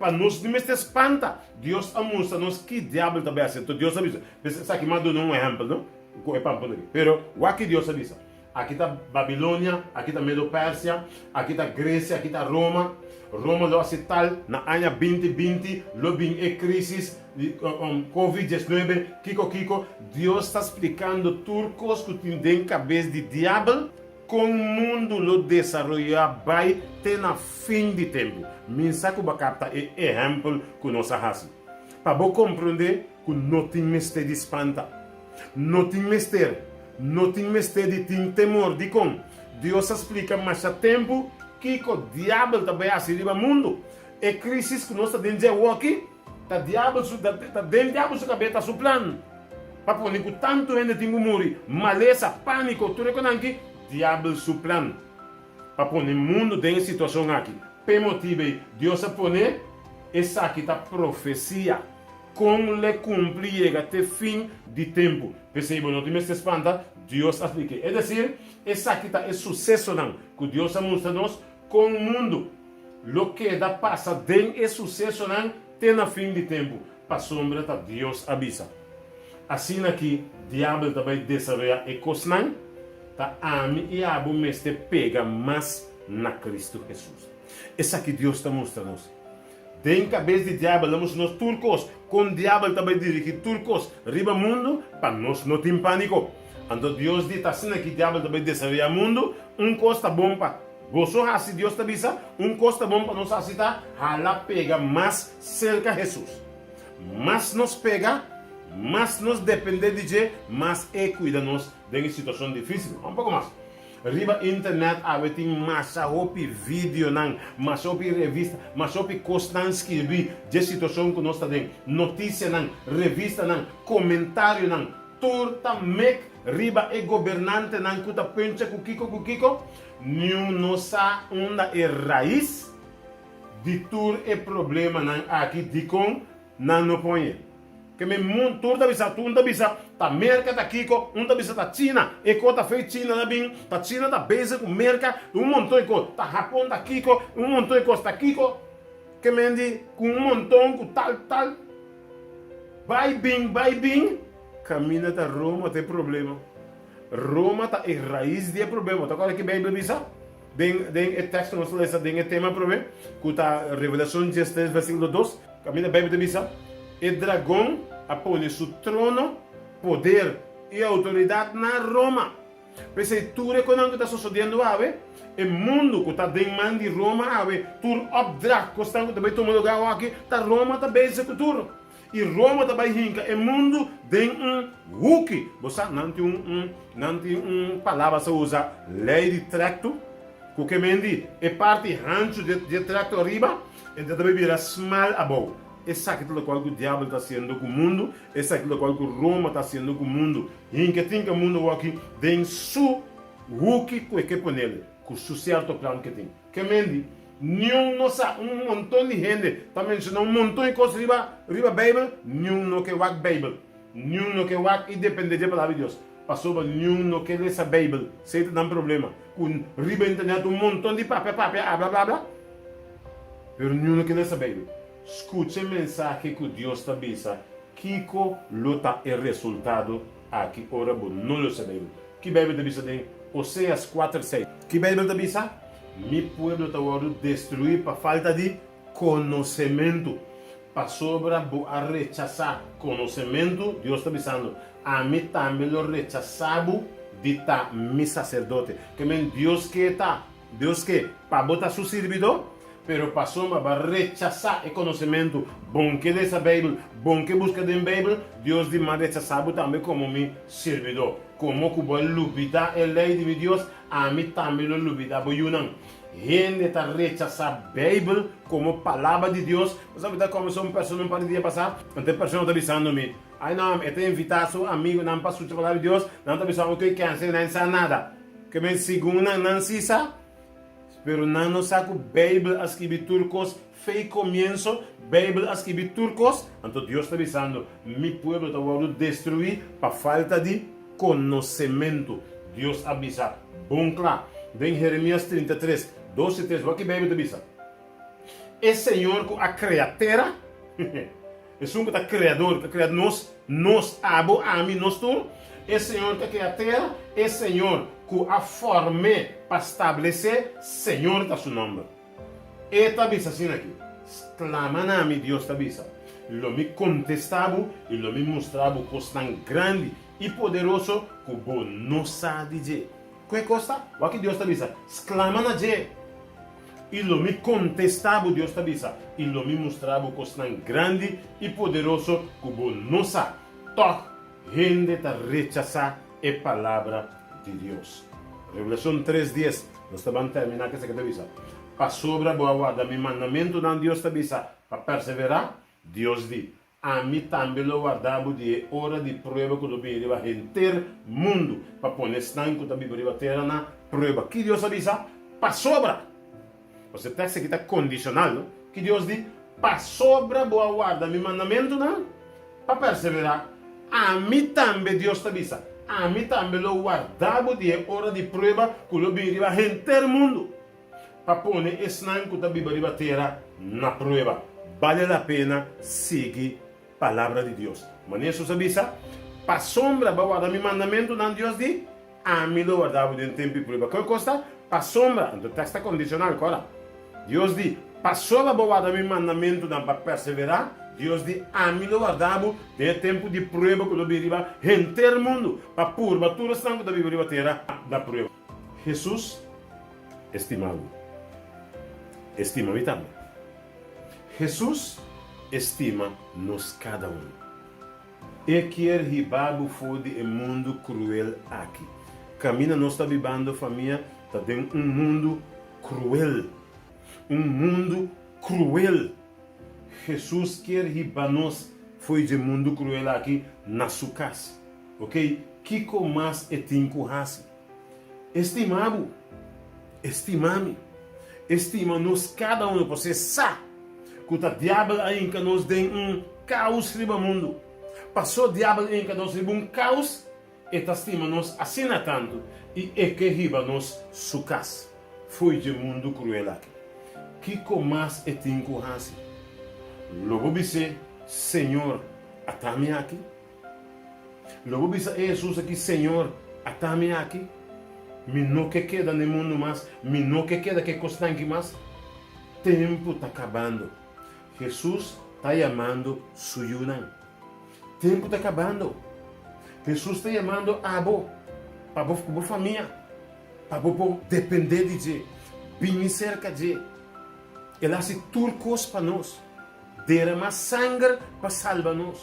pa nos no mester spanta, Dios a mustra nos ki diabel ta bai hasi. Anto Dios a bisa, Pues esaki mi a duna un ehèmpel, no, ku e pampuna aki. Pero wak ki Dios a bisa. Aki ta Babilonia, aki ta Medo-Persia, aki ta Grecia, aki ta Roma. Roma lo hasi tal na aña binti binti lo bin e crisis di Covid diesnuebe, kiko kiko. Dios ta splikando tur kos ku tin den kabes di diabel kon mundu lo desaroyá bai te na fin di tempu. Mi sa ku bo a kapta e ehèmpel ku nos a hasi. Pa bo komprondé ku no tin mester di spanta. No tin mester. No tin mester di tin temor. Dikon? Dios a splika masha tempu kiko Diabel ta bai hasi riba mundu. E krísis ku nos ta den dje awoki ta Diabel su ta den Diabel su kabes, ta su plan pa pone ku tantu hende tin ku muri, malesa, pániko, tur e konan aki, Diabel su plan pa pone mundu den e situashon aki. P'e motibu ei Dios a pone esaki ta profesia. Kon l'e kumpli yega te fin di tempu. P'esei bo no tin mester spanta, Dios a splik'é. Es desir, esaki ta e susesonan ku Dios a mustra nos kon mundu lo keda pasa den e susesonan te na fin di tempu, pasobra ta Dios a bisa. Asina ki Diabel ta bai desaroyá e kosnan, ta ami i abo mester pega mas na Kristu Hesus. Esaki Dios ta mustra nos. Den kabes di diabel a mustra nos tur kos, kon diabel ta bai dirigí tur kos riba mundu pa nos no tin pániko. Anto Dios di, Ta asina ki diabel ta bai desaroyá mundu, un kos ta bon pa boso hasi, Dios ta bisa, un kos ta bon pa nos hasi ta hala pega mas serka Hesus. Mas nos pega, mas nos dependé di dje, mas e kuida nos den e situashon difísil. Un poko mas. Riba internet awe tin masha hopi videonan, masha hopi revista, masha hopi kosnan skirbi dje situashon ku nos ta den. Notisianan, revistanan, komentarionan, tur ta mek riba e gobernantenan ku ta pencha ku kiko ku kiko. Niun no sa unda e rais di tur e problemanan aki, dikon Nan no poñe. Ke mi mun tur ta bisa, tur ta bisa ta Merka ta kiko, un ta bisa ta China, e ko ta fei China ta bin, ta China ta bezig ku Merka, un monton e kos, ta Hapon ta kiko, un monton e kos ta kiko, ke men di ku un monton ku tal tal, bai bin bai bin, kaminda ta Roma ta e problema. Roma ta e rais di e problema. Ta kòrda ki Beibel bisa? Den den e teksto nos ta lesa den e tema promé, ku ta Revelashon diestres versíkulo dos, kaminda Beibel ta bisa, E dragon a pone su trono, poder i outoridat na Roma. P'esei tur e konan ku ta sosodiendo awe, e mundu ku ta den man di Roma awe, tur opdracht, kosnan ku ta bai tuma lugá awaki, ta Roma ta bezig ku tur. I Roma ta bai hinka e mundu den un huki. Bo sa, nan tin un, un, nan tin un palabra sa usa, lei di trekto, ku ke men di e parti hanchu di, di e trekto ariba, e ta bai bira smal abou. Esaki ta lokual ku diabel ta hasiendo ku mundu, esaki ta lokual ku Roma ta hasiendo ku mundu. Hinka tinka mundu awor den su huki ku e ke ponele, ku su sierto plan ke tin. Ke men di, Niun no sa. Un monton di hende ta menshoná un monton di kos riba riba Beibel, niun no ke wak Beibel. Niun no ke wak i dependé dje Palabra di Dios. Pasobra niun no ke lesa Beibel. Esei ta nan problema. Ku riba internet un monton di papia papia abla abla abla, pero niun no ke lesa Beibel. Skucha e mensahe ku Dios ta bisa kiko lo ta e resultado aki ora bo no lesa Beibel. Ki Beibel ta bisa den Oseas kuater seis? Ki Beibel ta bisa? Mi pueblo ta wòrdu destruí pa falta di konosementu. Pasobra bo a rechasá konosementu, Dios ta bisando, ami tambe lo rechasá bo di ta mi saserdote. Ke men Dios ke ta? Dios ke pa bo ta su sirbidó, pero pasobra bo a rechasá e konosementu, bon ke lesa Beibel, bon ke buska den Beibel, Dios di m'a rechasá bo tambe komo mi sirbidó. Komo ku bo a lubidá e lei di mi Dios, ami tambe lo lubidá bo yunan. Hende ta rechasá Beibel komo Palabra di Dios. Bo sa mi ta kòmbersá un persona un par di dia pasá, anto e persona ta bisando mi, Ai no, e ta invitá su amigunan pa skucha Palabra di Dios, nan ta bisa oke kènsel, nan sa nada. Ke men segun nan, nan sí sa, pero nan no sa ku Beibel a skibi tur kos fei komienso, Beibel a skibi tur kos. Anto Dios ta bisando, Mi pueblo ta wòrdu destruí pa falta di konosementu. Dios a bisa bon kla den Jeremias 33, 2 i 3, wak ki Beibel ta bisa, E Señor ku a krea tera, Esun ku ta Kreador, ku a krea nos, nos, abo, ami, nos tur, e Señor ku a krea tera, e Señor ku a form'é pa stablesé, Señor ta su nòmber. E ta bisa asina aki, Sklama na mi, Dios ta bisa, lo mi kontestá bo i lo mi mustra bo kosnan grandi i poderoso ku bo no sa di dje. Ku e kos ta? Wak ki Dios ta bisa, Sklama na dje, i lo mi kontestá bo, Dios ta bisa, i lo mi mustra bo kosnan grandi i poderoso ku bo no sa. Tòg hende ta rechasá e palabra di Dios. Revelashon tres dies, Nos ta ban terminá ku esaki ta bisa, Pasobra bo a warda mi mandamentunan, Dios ta bisa, pa perseverá, Dios di, Ami tambe lo warda bo di e ora di prueba ku lo bini riba henter mundu, pa pone esnan ku ta biba riba tera na prueba. Ki Dios a bisa? Pasobra! Pasobra e tekst aki ta kondishonal, no? Ki Dios di? Pasobra bo a warda mi mandamentunan pa perseverá, ami tambe, Dios ta bisa, ami tambe lo warda bo di e ora di prueba ku lo bini riba henter mundu, pa pone esnan ku ta biba riba tera na prueba. Bale la pena sigui Palabra di Dios. Manera Hesus a bisa, Pasobra bo a warda mi mandamentunan, Dios di, Ami lo warda bo den tempu di prueba. Kue kos ta? Pasobra, anto tèks ta kondishonal, kòrda. Dios di, Pasobra bo warda mi mandamentunan pa perseverá, Dios di, Ami lo warda bo den e tempu di prueba ku lo bini riba henter mundu, pa purba tur esnan ku ta biba riba tera na prueba. Hesus e stima bo. E stima mi tambe. Hesus e stima nos kada un. E kier hiba bo for di e mundu kruel aki. Kaminda nos ta bibando famia ta den un mundu kruel. Un mundu kruel! Hesus kier hiba nos fo'i dje mundu kruel aki na su kas. Oke, kiko mas e tin ku hasi? E stima bo. E stima mi. E stima nos kada uno pasobra e sa ku ta diabel a hinka nos den un kaos riba mundu. Paso diabel a hinka nos riba un kaos, e ta stima nos asina tantu i e ke hiba nos su kas fo'i dje mundu kruel aki. Kiko mas e tin ku hasi? Lo bo bis'é, Señor, ata mi aki? Lo bo bisa e Hesus aki, Señor, ata mi aki. Mi no ke keda n'e mundu mas, mi no ke keda ku e kosnan aki mas. Tempu ta kabando. Hesus ta yamando su yunan. Tempu ta kabando. Hesus ta yamando abo, pa bo ku bo famia, pa bo por dependé di dje, bini serka dje. El a hasi tur kos pa nos. Derama sanger pa salba nos.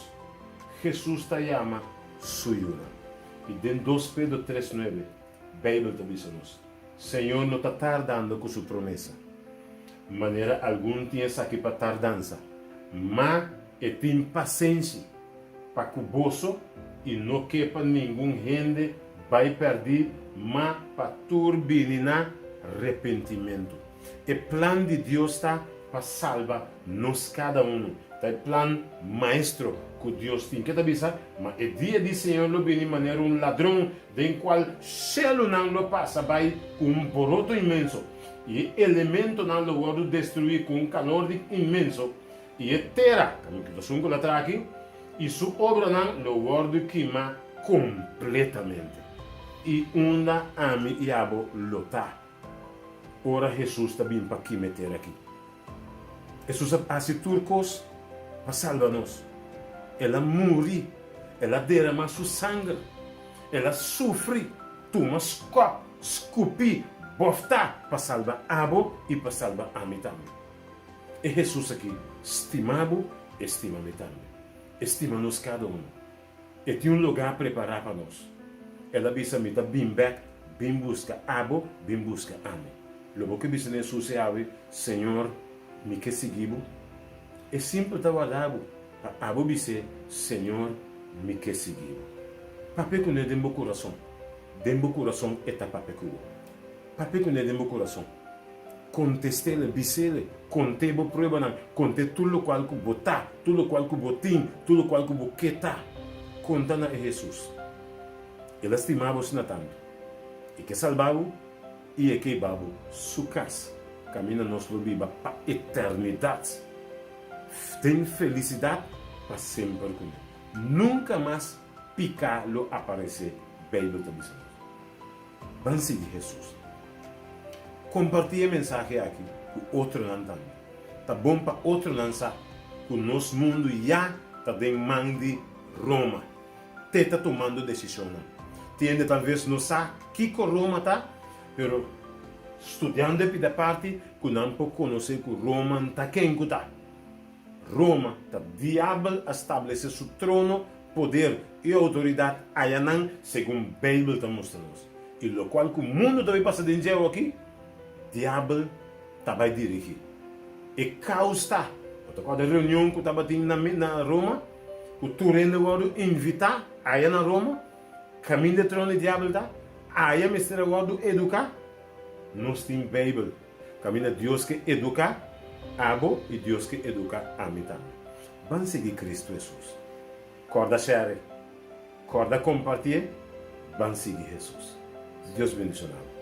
Hesus ta yama su yunan. I den dos Pedro tres nuebe, Beibel ta bisa nos, Señor no ta tardando ku su promesa, manera algun tin esaki pa tardansa, ma e tin pasenshi pa ku boso i no ke pa ningun hende bai pèrdí, ma pa tur bini na repentimentu. E plan di Dios ta pa salba nos kada unu. Ta e plan maestro ku Dios tin. Ke ta bisa? Ma e dia di Señor lo bini manera un ladron, den kual shelunan lo pasa bai ku un boroto inmenso, i e elementonan lo wòrdu destruí ku un kalor di inmenso, i e tera, kaminda ku ta sun ku la traha aki, i su obranan lo wòrdu kimá kompletamente. I unda ami i abo lo ta? Ora Hesus ta bin pa ki meter aki? Hesus a hasi tur kos. pa salba nos. El a muri, el a derama su sanger, el a sufri, tuma skòp, skupí, bòftá pa salba abo i pa salba ami tambe. E Hesus aki stima bo, e stima mi tambe. E stima nos kada unu. E tin un lugá prepará pa nos. El a bisa, Mi ta bin bèk, bin buska abo, bin buska ami. Lo bo ke bisa na Hesus e awe, Señor, mi ke sigui bo? E simpel ta warda bo pa abo bis'é, Señor, mi ke sigui bo. Papia kuné den bo kurason. Den bo kurason e ta papia ku bo. Papia kuné den bo kurason. Kontest'el, bis'el, kont'é bo pruebanan, kont'é tur lokual ku bo ta, tur lokual ku bo tin, tur lokual ku bo ke ta. Konta na e Hesus. El a stima bo asina tantu. E ke salba bo i e ke hiba bo su kas, kaminda nos lo biba pa eternidat, den felisidat pa semper kuné. Nunka mas piká lo aparesé, Beibel ta bisa nos. Ban sigui Hesus. Kompartí e mensahe aki ku otronan tambe. Ta bon pa otronan sa ku nos mundu ya ta den man di Roma. Te ta tumando desishonnan. Tin hende talves no sa kiko Roma ta, pero studiando e pida parti ku nan por konosé ku Roma n'ta ken ku ta. Roma ta diabel a stablesé su trono, poder i outoridat ayanan segun Beibel ta mustra nos. I lokual ku mundu ta bai pasa den dje awoki, diabel ta bai dirigí. E kaus ta, bo ta kòrda e reunion ku tabatin na na Roma, ku tur hende wòrdu invitá aya na Roma, kaminda e trono di diabel ta, aya mester a wòrdu eduká? Nos tin Beibel. Kaminda Dios ke eduká abo i Dios ke eduká ami tambe. Ban sigui Kristu Hesus. Kòrda share, kòrda kompartié, ban sigui Hesus. Dios bendishoná bo.